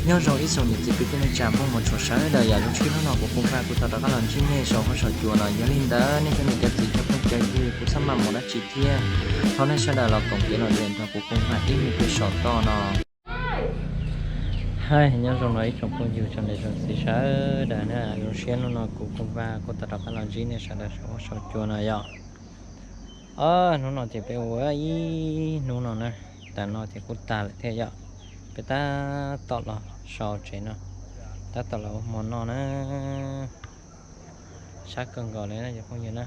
Nyob zoo ib tsoom niam txiv kwv tij neej tsa Hmoob mos tshua sawv daws, yog zoo siab hnub no kuv Koos Vaj kuj tau rov qab los ntsib nej saum huab saum cua no. Yog li ntawd nej cov niam cov txiv cov phooj cov ywg, kuv txhaj maj mus dab tsi thiab, thov nej sawv daws los koom kev los nrog kuv Koos Vaj ib hnub peb saum toj no. Hais nyob zoo no ib tsoom phooj ywg tsoom niam tsoom txiv sawv daws na, zoo siab hnub no kuv Koos Vaj kuj tau rov qab los ntsib nej sawv daws saum huab saum cua no yom. Hnub no ces peb ua ib hnub no na, tas no ces kuj tag lawm thiab yom. Peb tab tom los so tsev no, tab tom los ua hmo noj na. Sab kawg nkaus li na cov phooj ywg na,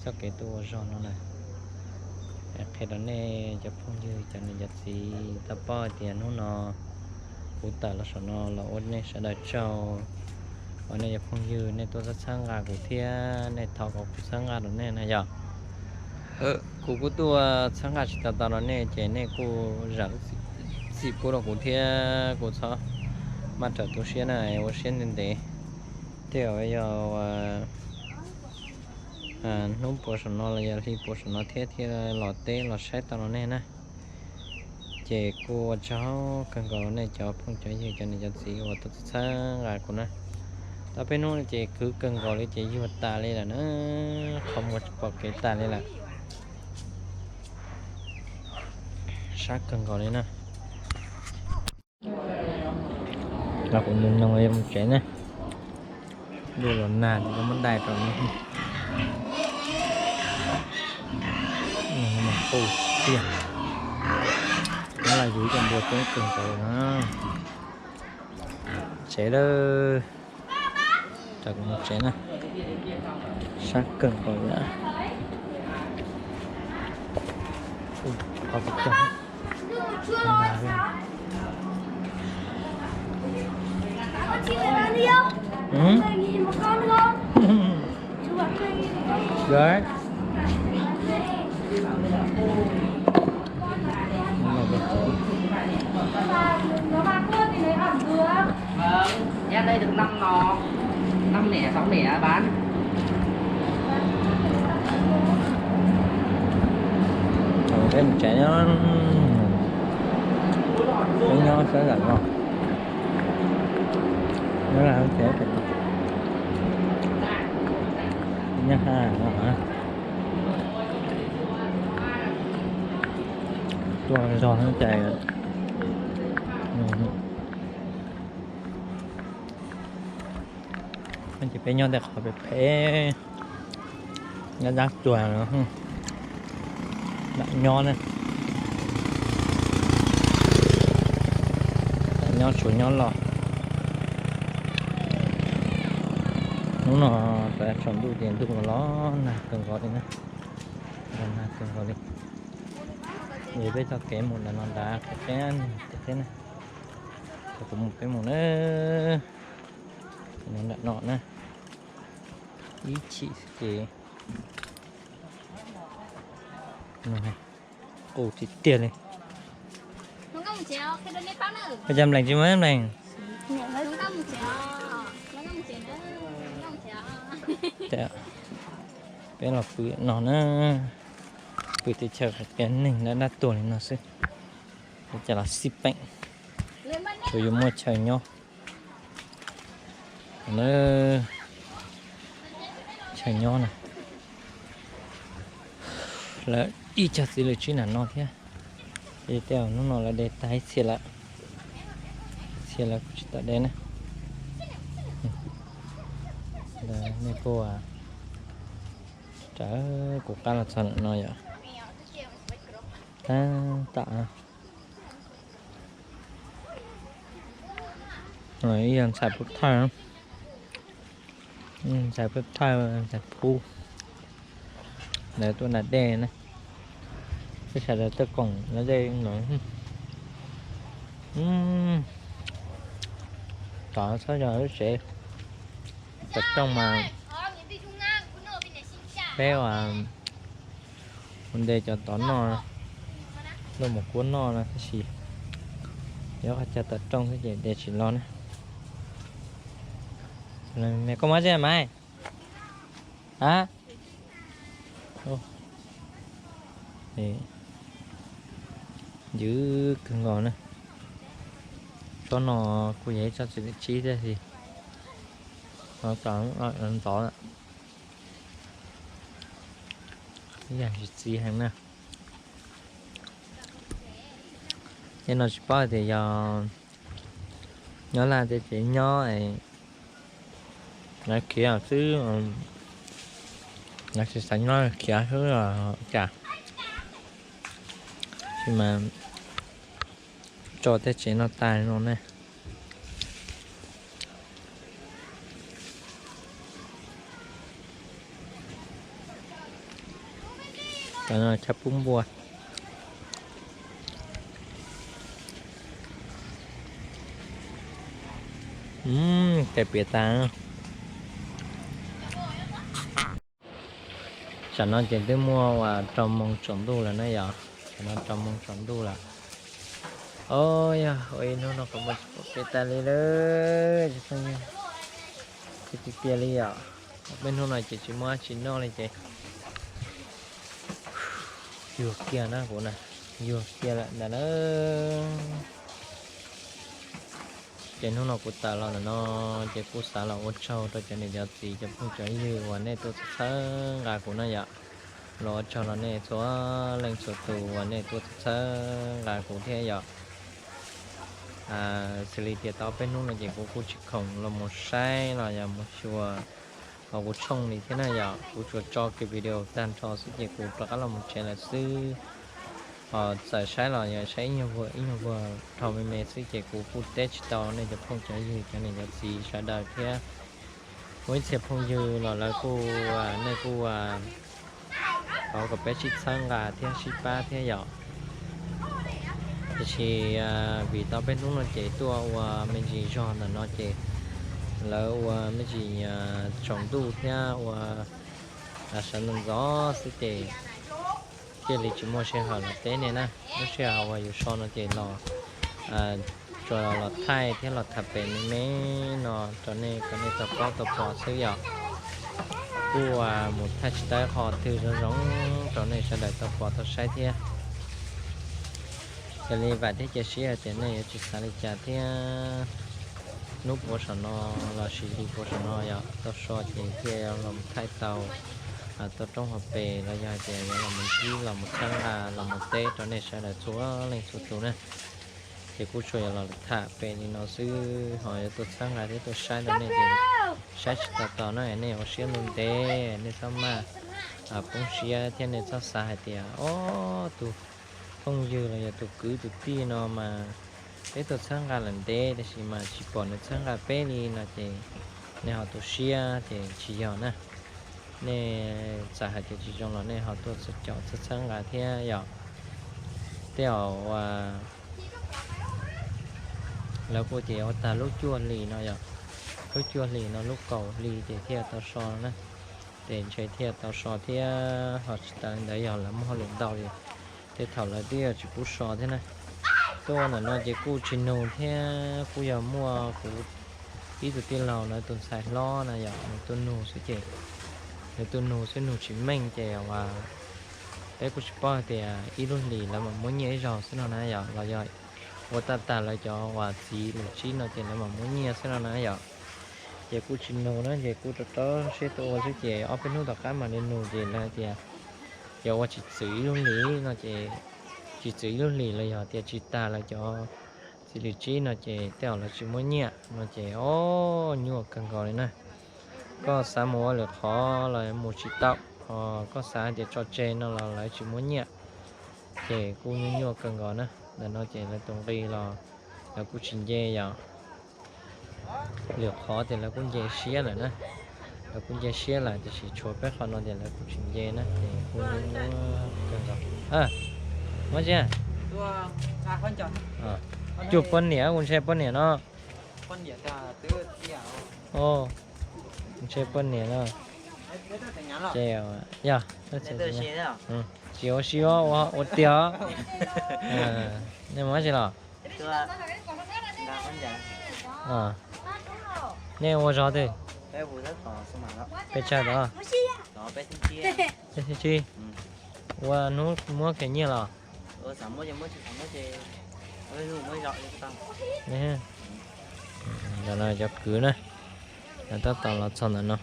txoj kev tuaj ua zog no na. Qhia rau nej cov phooj ywg cov niam cov txiv tau paub hais tias hnub no kuv tawm los saum no los ua nej sawv daws tsaug, uas nej cov phooj ywg nej tuaj txhawb txhawb nqa kuv thiab nej thov kom kuv txhawb nqa rau nej na yom. Kuv kuj tuaj txhawb nqa tsis tau tau rau nej ces nej kuj zam lub txim pub rau kuv thiab kuv txhob maj raws tu siab na, ua siab ntev ntev. Tej zaum yog hnub puas saum no los yog hli puas saum no thiab thiaj los teb los saib tau rau nej na. Ces kuj ua tsaug kawg nkaus rau nej cov phooj cov ywg cov niam cov txiv uas tuaj txhawb nqa kuv na. Tau peb hnub no ces khwv kawg nkaus li ces yuag tas li lawm na, qhov muag tsis pom kev tas li lawm. Sab kawg nkaus li na. Los kuv nug noog yuav mus tsev na. Ntuj los nag ces muab dai rau no. Qus tiag. Nyob los yus ib co npua coob kawg nkaus na. Tsev lawm. Rau kuv mus tsev na. Sab kawg nkaus li. Qhov kuv cog. Vâng, nhá đây được năm nó, năm mẻ, sáu mẻ bán. Tus peb mus tsev nyob, peb nyob sawv daws no. Nyob Laj Huab Caiv, nyob ha no. Tuaj zog Huab Caiv. Ces peb nyob tej qhov phem phem, nyob dab tuag, lam nyob ne, lam nyob tsuas nyob los. Hnub no tsaus ntuj ces ntuj los los nag kawg nkaus li na, los nag kawg nkaus li. Ces peb txoj kev mus ntawm no ntag, peb teb ne, ces kuv mus peb mus na, nram no na, ib chim xwb ces qus tiag tiag li. Ua cas Nplees tsis mus Nplees? Peb los pw no na, pw tej chaw qias neeg dab dab tuag li no xwb, ua cas los xij peem, tsuas yus muaj chaw nyob. Chaw nyob na, lawv ib co txiv lws tsib nram no thiab. Ces tej zaum hnub no lawv de tag ib txhia lawm, txhia lawv kuj tsis tau de na. Nej kuj raws kuv qab los txog ntawm no yom. Tab tom ib yog ntxhais pub thawj, ntxhais pub thawj, ntxhais pub, lawv tuaj nram dej na, peb sawv daws tuaj koom nram dej no. Tod txhob yog lub tsev, tov rooj mas peb ua ua nte cov tod noj, luaj mus kuab noj no tab sis yog qhov chaw tov rooj xwb ces de tsis los na. Mày có món gì mày? Hả? Ntxim kawg nkaus na. Tsob no kuj yog ib tsob txiv li tsib tiag tiag, ntxov, ib yam tsis txiv heev na. Tej no tsis paub tias yog nyob Laj teb ces nyob, lawv khiav xwb, lawv tsis xav nyob khiav xwb los cas, tab sis mas tso tej tsev no tag no ne. Cov no chav pub npua. Tes piam tas. Tsam no ces twb muaj uas rau moos tsaus ntuj lawm na yom, tsam no rau moos tsaus ntuj lawm. Os, yog ua ib hnub no kuv mus tsis pom kev tas li lawm, tsis pheej yog, tsis tiag tiag li yom. Peb hnub no ces tsis muaj dab tsi noj li ces yuag kiag na kuv na, yuag kiag lawm ntag na. Ces hnub no kuv tawm los ntawm no ces kuj xav los ua tsaug rau cov niam cov txiv cov phooj cov ywg uas nej tuaj txhawb nqa kuv na yom. Los ua tsaug rau nej txhua leej txhua tus uas nej tuaj txhawb nqa kuv thiab yom. Xws li tias tau peb hnub no ces kuv kuj tsis khoom los mus saib los yog mus xyuas hauv kuv tshooj li thiab na yom, kuv tsuas tso kiag video tag nrho xwb ces kuv rov qab los mus tsev lawm xwb. Ho txawm saib los yog saib ib nyuag vuag ib nyuag vuag dhau me me xwb ces kuv kuj teb tsis tau nej cov phooj cov ywg cov niam cov txiv sawv daws thiab. Muaj ib txhia phooj ywg los lawv kuj, nej kuj thov kom peb sib txhawb nqa thiab sib pab thiab yom. Tiam sis vim tau peb hnub no ces tuaj ua me ntsis zog ntawm no ces lawv ua me ntsis tsaus ntuj thiab ua sawv ntxov ntxov xwb ces thiaj li tsis muaj sij hawm los teb nej na. Lub sij hawm uas yus so no ces los tsuas los thaij thiab los tham pem me me no rau nej kom nej tau paub tau pom xwb yom. Kuj mus thaij tsis tau qhov twg zoo zoo rau nej sawv daws tau pom tau saib thiab. Cia li vam thiab cia siab hais tias nej yuav tsis xav li cas thiab. Hnub puav saum no los sis hli puav saum no yom, tau so ces thiaj los mus thaij tau tau roob hauv pes los yog hais tias yuav los mus ntsib los mus txhawb nqa los mus teb rau nej sawv daws txhua leej txhua tus na. Ces kuj tsuas yog los tham pem li no xwb, ho yuav tuaj txhawb nqa thiab tuaj saib rau nej ces saib tsis tau tos na, nej ua siab ntev ntev, nej txhob maj poob siab thiab nej txhob xav hais tias ob tug phooj ywg los yog tus kwv tus tij no mas peb tuaj txhawb nqa lawm ntev tab sis mas tsis pom nws txhawb nqa peb li no ces nej ho tu siab ces tsis yog na. Nej txawm hais tias tsis zoo los nej ho tuaj txhawb caum txhawb txhawb nqa thiab yom. Tej zaum lawv kuj tias ua tag lub cuaj hlis no yom, lub cuaj hlis no lub kaum hlis ces thiaj tau so na. Ces ntshe thiaj tau so thiab ho tsis tas li ntawd yog lawv muaj hauj lwm ntau li, tej thaum lawv twb yuav tsis pub so thiab na. Tuaj ntawm no ces kuj tsis nug thiab kuj yog muaj kuv ib tug tij laug lawv tus ntxhais hlob na yom, nws tuaj nug xwb ces, nws tuaj nug xwb nug tsis meej ces uas peb kuj tsis paub hais tias ib lub hlis lawv mam muab nyiaj ib zaug xwb no na yom, los yog ua tag tag lawv cov uas txiv lwm tsib no ces lawv mam muab nyiaj xwb no na yom. Ces kuj tsis nug na, ces kuj rau rau siab tuaj ua xwb ces ob peb hnub tom qab mam li nug ces lawv hais tias yog ua tsis txwm ib lub hlis no ces, tsis txwm ib lub hlis los yog tias tsis tag lawv cov txiv lwm tsib no ces tej zaum lawv tsis muab nyiaj no ces o, nyuaj kawg nkaus li na. Koj xav mus ua lwm qhov los mus tsis tau, ho koj xav hais tias tso tseg no los lawv tsis muab nyiaj. Ces kuj nyuaj nyuaj kawg nkaus na. Ntawm no ces lawv tus nqi los lawv kuj tsis nce yom. Lwm qhov ces lawv kuj nce siab lawm na, lawv kuj nce siab lawm tiam sis tshuav peb qhov no ces lawv kuj tsis nce na ces kuj nyuaj nyuaj kawg nkaus. Muab tsi, cuaj poj niam, kuv ntshe poj niam no. Ntshe poj niam no. Ces yog tsis ua si ua tiag. Nej mus dab tsi los? Nej ua zog twg? Peb tsawg tod? Peb thib tsib. Ua hnub muab kiag nyiaj los? Ntawm no cov kwv na, lawv tab tom los txog ntawm no,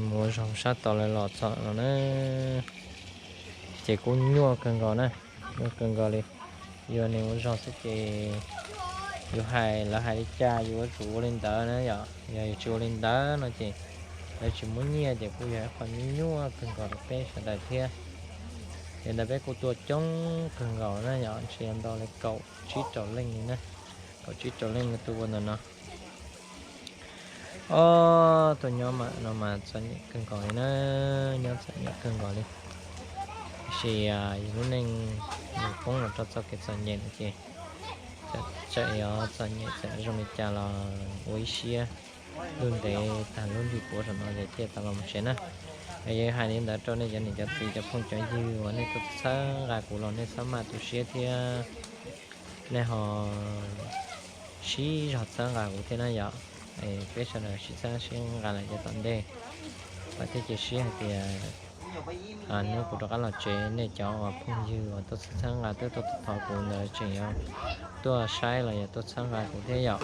mus ua zog sab tod lawv los txog no na. Ces kuj nyuaj kawg nkaus na, nyuaj kawg nkaus li. Yog neeg ua zog xwb ces yus hais lawv hais li cas yus yuav tsum ua li ntawd na yom. Yog yus tsis ua li ntawd no ces lawv tsis muab nyiaj ces kuj yog ib qho nyuaj nyuaj kawg nkaus rau peb sawv daws thiab. Ces ntawd peb kuj tuaj coob kawg nkaus na yom, ntshe yog ntau li kaum tsib rau leej li na, kaum tsib rau leej li tuaj ua ntawm no. Ob tug nyob mas no mas txom nyem kawg nkaus li na, nyob txom nyem kawg nkaus li. Tiam sis yus lub neej yus poob los rau txoj kev txom nyem no ces txawm yog txom nyem txawm zoo li cas los ua ib siab, lub ntev tag lub nrig puav saum no ces thiaj tau los mus tsev na. Es yog hais li ntawd rau nej cov niam cov txiv cov phooj cov ywg uas nej tuaj txhawb nqa kuv los nej txhob maj tu siab thiab. Nej ho sib zog txhawb nqa kuv thiab na yom. Peb sawv daws sib txhawb sib nqa lawm yav tom ntej, vam thiab cia siab hais tias hnub kuv rov qab los tsev nej cov uas phooj ywg uas tuaj txhawb nqa twb tuaj thov kuv ntawd tseem yuav tuaj saib los yog tuaj txhawb nqa kuv thiab yom.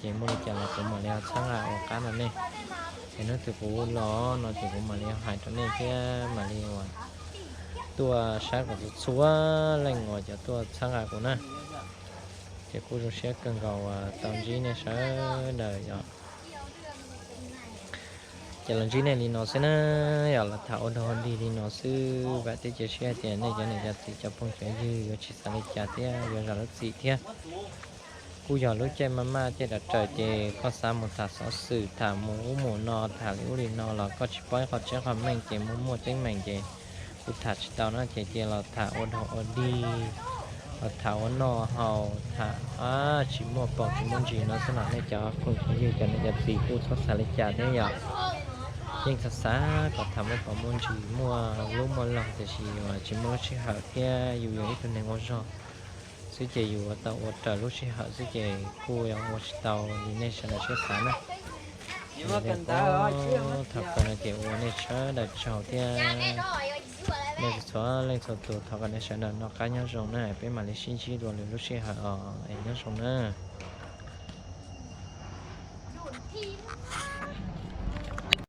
Ces muaj li cas los kuv mam li ho txhawb nqa ua qab rau nej. Es hnub twg kuv los no ces kuv mam li hais rau nej thiab mam li uas tuaj saib kom txhua txhua leej uas cov tuaj txhawb nqa kuv na. Ces kuj zoo siab kawg nkaus uas tau ntsib nej sawv daws yom. Ces los ntsib nej li no xwb na, yog los tham ua dog ua dig li no xwb, vam thiab cia siab tias nej cov niam cov txiv cov phooj cov ywg yuav tsis xav li cas thiab yuav zam lub txim thiab. Kuj yog lub caij maj maj caij dav raws ces koj xav mus tham xov xwm tham mus ub mus no tham li ub li no los koj tsis paub ib qho tseeb qhov meej ces muaj muaj teeb meem ces kuv tham tsis tau no ces cia los tham ua dog ua dig, los tham ua noj haus tham tsis muaj paus tsis muaj ntsis no xwb los nej cov phooj cov ywg cov niam cov txiv kuj txhob xav li cas thiab yom. Yeej xav xav kom tham muaj paus muaj ntsis muaj lub muaj log tiam sis tsis muaj lub sij hawm thiab yus yog ib tug neeg ua zog xwb ces yus ua tau ua raws lub sij hawm xwb ces kuj ua tsis tau li nej sawv daws siab xav na. Thaum kawg no ces ua nej sawv daws tsaug thiab nej txhua leej txhua tus, thov kom nej sawv daws noj qab nyob zoo na, peb mam li sib ntsib dua lwm lub sij hawm os, es nyob zoo na.